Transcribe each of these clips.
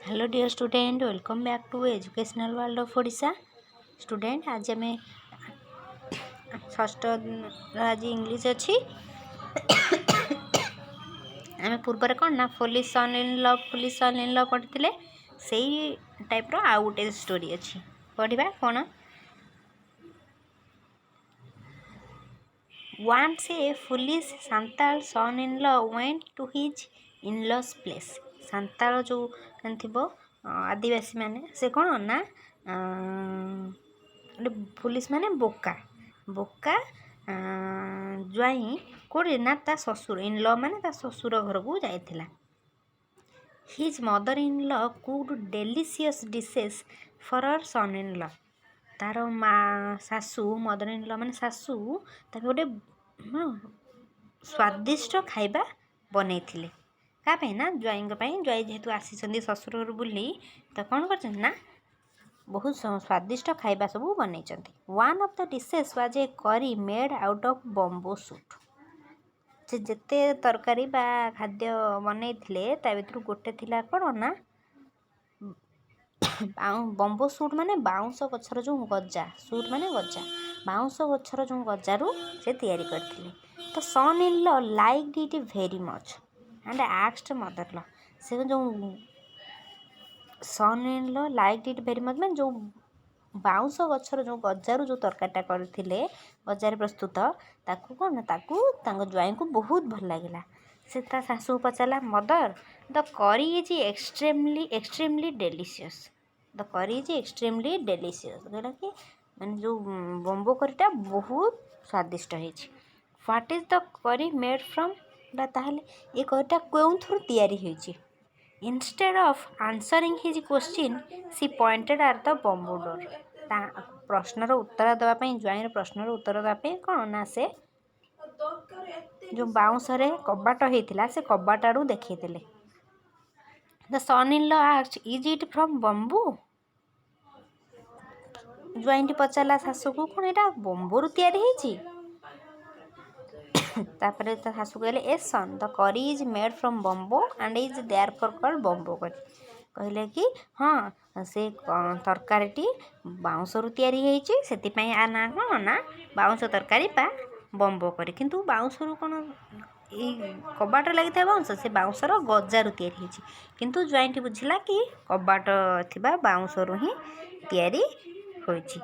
Hello dear student, welcome back to Educational World of Odisha. Student, ଆଜି ଆମେ ଷଷ୍ଠ ଆଜି ଇଂଲିଶ ଅଛି। ଆମେ ପୂର୍ବରେ କ'ଣ ନା foolish son in law, foolish son in law ପଢ଼ିଥିଲେ। ସେଇ ଟାଇପ୍ର ଆଉ ଗୋଟେ ଷ୍ଟୋରି ଅଛି, ପଢ଼ିବା କ'ଣ? Once a foolish Santal son-in-law went to his in-laws' place. Santal ଯେଉଁ ଥିବ ଆଦିବାସୀମାନେ, ସେ କ'ଣ ନା ଗୋଟେ ଫୁଲିସ୍ ମାନେ ବୋକା, ବୋକା ଜ୍ୱାଇଁ କେଉଁଠି ନା ତା ଶ୍ୱଶୁର, ଇନ୍ ଲ ମାନେ ତା ଶ୍ୱଶୁର ଘରକୁ ଯାଇଥିଲା। His mother in law cooked delicious dishes for her son in law. ତାର ମା ଶାଶୁ, ମଦର ଇନ୍ ଲ ମାନେ ଶାଶୁ, ତାକୁ ଗୋଟେ ସ୍ୱାଦିଷ୍ଟ ଖାଇବା ବନେଇଥିଲେ। କାହା ପାଇଁ ନା ଜ୍ୱାଇଁଙ୍କ ପାଇଁ। ଜ୍ୱାଇଁ ଯେହେତୁ ଆସିଛନ୍ତି ଶ୍ୱଶୁର ଘରୁ ବୁଲି, ତ କ'ଣ କରିଛନ୍ତି ନା ବହୁତ ସ୍ୱାଦିଷ୍ଟ ଖାଇବା ସବୁ ବନେଇଛନ୍ତି। One of the dishes was a curry made out of bamboo shoot. ସେ ଯେତେ ତରକାରୀ ବା ଖାଦ୍ୟ ବନେଇଥିଲେ, ତା ଭିତରୁ ଗୋଟେ ଥିଲା କ'ଣ ନା ବମ୍ବୋ ସୁଟ୍, ମାନେ ବାଉଁଶ ଗଛର ଯେଉଁ ଗଜା। ସୁଟ୍ ମାନେ ଗଜା। ବାଉଁଶ ଗଛର ଯେଉଁ ଗଜାରୁ ସେ ତିଆରି କରିଥିଲେ। ତ son in law liked it very much and asked mother law. ସେ ଯେଉଁ son in law liked it very much, ମାନେ ଯେଉଁ ବାଉଁଶ ଗଛର ଯେଉଁ ଗଜାରୁ ଯେଉଁ ତରକାରୀଟା କରିଥିଲେ, ଗଜାରେ ପ୍ରସ୍ତୁତ, ତାକୁ କ'ଣ ତାକୁ ତାଙ୍କ ଜ୍ୱାଇଁକୁ ବହୁତ ଭଲ ଲାଗିଲା। ସେ ତା ଶାଶୁକୁ ପଚାରିଲା, "Mother, the curry is extremely, extremely delicious. The curry is extremely delicious." କହିଲା କି ମାନେ ଯେଉଁ ବମ୍ବୋ କରିଟା ବହୁତ ସ୍ୱାଦିଷ୍ଟ ହେଇଛି। "What is the curry made from?" ତାହେଲେ ଏ କରିଟା କେଉଁଥିରୁ ତିଆରି ହେଇଛି? Instead of answering his question, she pointed at the bamboo door. ତା ପ୍ରଶ୍ନର ଉତ୍ତର ଦେବା ପାଇଁ, ଜ୍ୱାଇଁର ପ୍ରଶ୍ନର ଉତ୍ତର ଦେବା ପାଇଁ କ'ଣ ନା ସେ ଯେଉଁ ବାଉଁଶରେ କବାଟ ହେଇଥିଲା, ସେ କବାଟ ଆଡ଼କୁ ଦେଖେଇଦେଲେ। The son in law asked, "Is it from bamboo?" ଜ୍ୱାଇଁଟି ପଚାରିଲା ଶାଶୁକୁ, କ'ଣ ଏଇଟା ବମ୍ବୁରୁ ତିଆରି ହେଇଛି? ତାପରେ ତା ଶାଶୁ କହିଲେ, "Yes, son, the curry is made from bamboo and is therefore called bamboo curry." କହିଲେ କି ହଁ, ସେ ତରକାରୀଟି ବାଉଁଶରୁ ତିଆରି ହେଇଛି, ସେଥିପାଇଁ ଆ ନାଁ କ'ଣ ନା ବାଉଁଶ ତରକାରୀ ବା ବମ୍ବୋ କରି। କିନ୍ତୁ ବାଉଁଶରୁ କ'ଣ ଏଇ କବାଟ ଲାଗିଥିବା ବାଉଁଶ, ସେ ବାଉଁଶର ଗଜାରୁ ତିଆରି ହେଇଛି। କିନ୍ତୁ ଜ୍ୱାଇଁଟି ବୁଝିଲା କି କବାଟ ଥିବା ବାଉଁଶରୁ ହିଁ ତିଆରି ହୋଇଛି।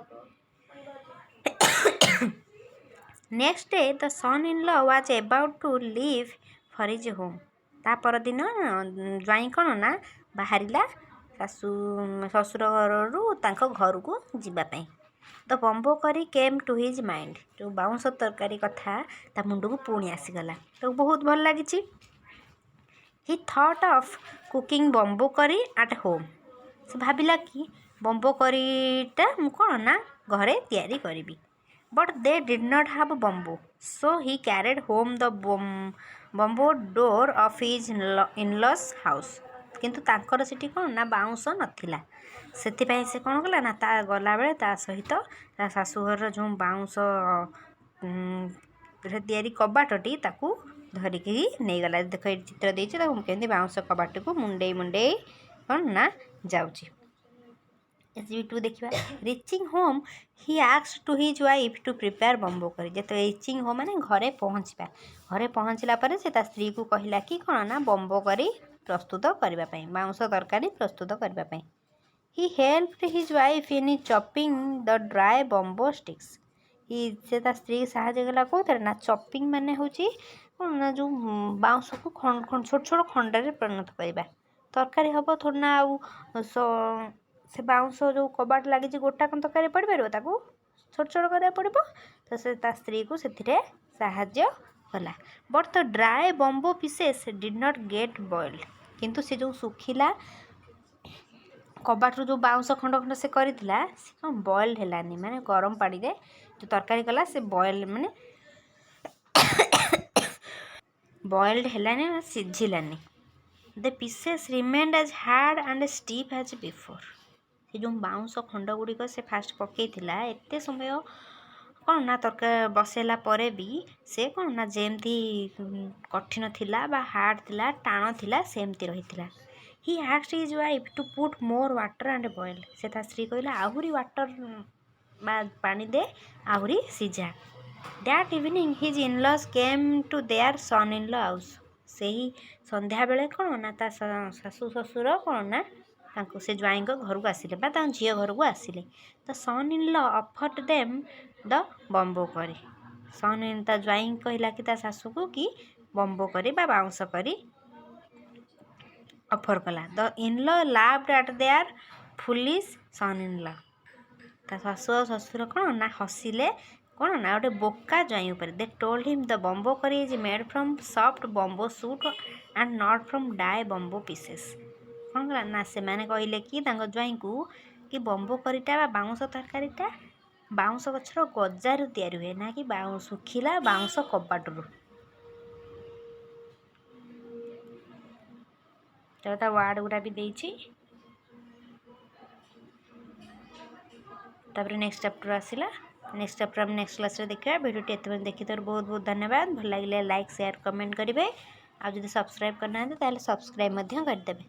Next day the son in law was about to leave for his home. ତା ପରଦିନ ଜ୍ୱାଇଁ କ'ଣ ନା ବାହାରିଲା ଶାଶୁ ଶ୍ୱଶୁର ଘରରୁ ତାଙ୍କ ଘରକୁ ଯିବା ପାଇଁ। The bamboo curry came to his mind. ଯେଉଁ ବାଉଁଶ ତରକାରୀ କଥା ତା ମୁଣ୍ଡକୁ ପୁଣି ଆସିଗଲା। ତାକୁ ବହୁତ ଭଲ ଲାଗିଛି। He thought of cooking bamboo curry at home. ସେ ଭାବିଲା କି ବମ୍ବୋ କରିଟା ମୁଁ କ'ଣ ନା ଘରେ ତିଆରି କରିବି। But they did not have bamboo, so he carried home the bamboo door of his in-laws' house. କିନ୍ତୁ ତାଙ୍କର ସେଠି କ'ଣ ନା ବାଉଁଶ ନଥିଲା। ସେଥିପାଇଁ ସେ କ'ଣ କଲା ନା ତା ଗଲାବେଳେ ତା ସହିତ ତା ଶାଶୁଘରର ଯେଉଁ ବାଉଁଶ ତିଆରି କବାଟଟି, ତାକୁ ଧରିକି ନେଇଗଲା। ଦେଖ, ଏଇଠି ଚିତ୍ର ଦେଇଛି ତାକୁ କେମିତି ବାଉଁଶ କବାଟକୁ ମୁଣ୍ଡେଇ ମୁଣ୍ଡେଇ କ'ଣ ନା ଯାଉଛି। ଏସ୍ ଦେଖିବା। Reaching home, he asked to his wife to prepare bamboo curry. ଯେତେବେଳେ ରିଚିଂ ହୋମ୍ ମାନେ ଘରେ ପହଞ୍ଚିବା, ଘରେ ପହଞ୍ଚିଲା ପରେ ସେ ତା ସ୍ତ୍ରୀକୁ କହିଲା କି କ'ଣ ନା ବମ୍ବୋ କରି ପ୍ରସ୍ତୁତ କରିବା ପାଇଁ, ବାଉଁଶ ତରକାରୀ ପ୍ରସ୍ତୁତ କରିବା ପାଇଁ। He helped his wife in chopping the dry bamboo sticks. He ସେ ତା ସ୍ତ୍ରୀ ସାହାଯ୍ୟ କଲା କେଉଁଥିରେ ନା ଚପିଂ ମାନେ ହେଉଛି କ'ଣ ନା ଯେଉଁ ବାଉଁଶକୁ ଖଣ୍ଡ ଖଣ୍ଡ, ଛୋଟ ଛୋଟ ଖଣ୍ଡରେ ପରିଣତ କରିବା। ତରକାରୀ ହେବ ଥୋଡ଼ି ନା ଆଉ ସେ ବାଉଁଶ ଯେଉଁ କବାଟ ଲାଗିଛି, ଗୋଟା କ'ଣ ତରକାରୀ ପଡ଼ିପାରିବ? ତାକୁ ଛୋଟ ଛୋଟ କରିବାକୁ ପଡ଼ିବ। ତ ସେ ତା ସ୍ତ୍ରୀକୁ ସେଥିରେ ସାହାଯ୍ୟ କଲା। But the dry bamboo pieces did not get boiled. କିନ୍ତୁ ସେ ଯେଉଁ ଶୁଖିଲା କବାଟରୁ ଯେଉଁ ବାଉଁଶ ଖଣ୍ଡ ଖଣ୍ଡ ସେ କରିଥିଲା, ସେ କ'ଣ ବଏଲ୍ଡ ହେଲାନି। ମାନେ ଗରମ ପାଣିରେ ଯେଉଁ ତରକାରୀ କଲା, ସେ ବଏଲ୍ ମାନେ ବଏଲ୍ଡ ହେଲାନି ନା ସିଝିଲାନି। The pieces remained as hard and stiff as before. ସେ ଯେଉଁ ବାଉଁଶ ଖଣ୍ଡ ଗୁଡ଼ିକ ସେ ଫାଷ୍ଟ ପକାଇଥିଲା, ଏତେ ସମୟ କ'ଣ ନା ତରକାରୀ ବସେଇଲା ପରେ ବି ସେ କ'ଣ ନା ଯେମିତି କଠିନ ଥିଲା ବା ହାର୍ଡ଼ ଥିଲା, ଟାଣ ଥିଲା, ସେମିତି ରହିଥିଲା। He asked his wife to put more water and boil. ସେ ତା ସ୍ତ୍ରୀ କହିଲା ଆହୁରି ୱାଟର୍ ବା ପାଣି ଦେ, ଆହୁରି ସିଝା। That evening his in-laws came to their son in law house. ସେହି ସନ୍ଧ୍ୟାବେଳେ କ'ଣ ନା ତା ଶାଶୁ ଶ୍ୱଶୁର କ'ଣ ନା ତାଙ୍କୁ ସେ ଜ୍ୱାଇଁଙ୍କ ଘରକୁ ଆସିଲେ ବା ତାଙ୍କ ଝିଅ ଘରକୁ ଆସିଲେ। The son in law offered them the bamboo curry. Son in ତା ଜ୍ୱାଇଁ କହିଲା କି ତା ଶାଶୁକୁ କି ବମ୍ବୋ କରି ବା ବାଉଁଶ କରି ଅଫର୍ କଲା। The in-law laughed at their foolish son in law. ତା ଶାଶୁ ଆଉ ଶ୍ୱଶୁର କ'ଣ ନା ହସିଲେ କ'ଣ ନା ଗୋଟେ ବୋକା ଜ୍ୱାଇଁ ଉପରେ। They told him the bamboo curry is made from soft bamboo shoot and not from dry bamboo pieces. କ'ଣ କଲା ନା ସେମାନେ କହିଲେ କି ତାଙ୍କ ଜ୍ୱାଇଁକୁ କି ବମ୍ବୋ କରିଟା ବା ବାଉଁଶ ତରକାରୀଟା ବାଉଁଶ ଗଛର ଗଜାରୁ ତିଆରି ହୁଏ, ନା କି ଶୁଖିଲା ବାଉଁଶ କବାଟରୁ। ତା ୱାର୍ଡ଼ ଗୁଡ଼ା ବି ଦେଇଛି। ତାପରେ ନେକ୍ସଟ ଚାପ୍ଟର ଆସିଲା। ନେକ୍ସଟ ଚାପ୍ଟର ଆମେ ନେକ୍ସଟ କ୍ଲାସ୍ରେ ଦେଖିବା। ଭିଡ଼ିଓଟି ଏତେ ପର୍ଯ୍ୟନ୍ତ ଦେଖିଥିବାରୁ ବହୁତ ବହୁତ ଧନ୍ୟବାଦ। ଭଲ ଲାଗିଲେ ଲାଇକ୍, ସେୟାର, କମେଣ୍ଟ କରିବେ। ଆଉ ଯଦି ସବସ୍କ୍ରାଇବ୍ କରିନାହାନ୍ତି ତାହେଲେ ସବସ୍କ୍ରାଇବ୍ ମଧ୍ୟ କରିଦେବେ।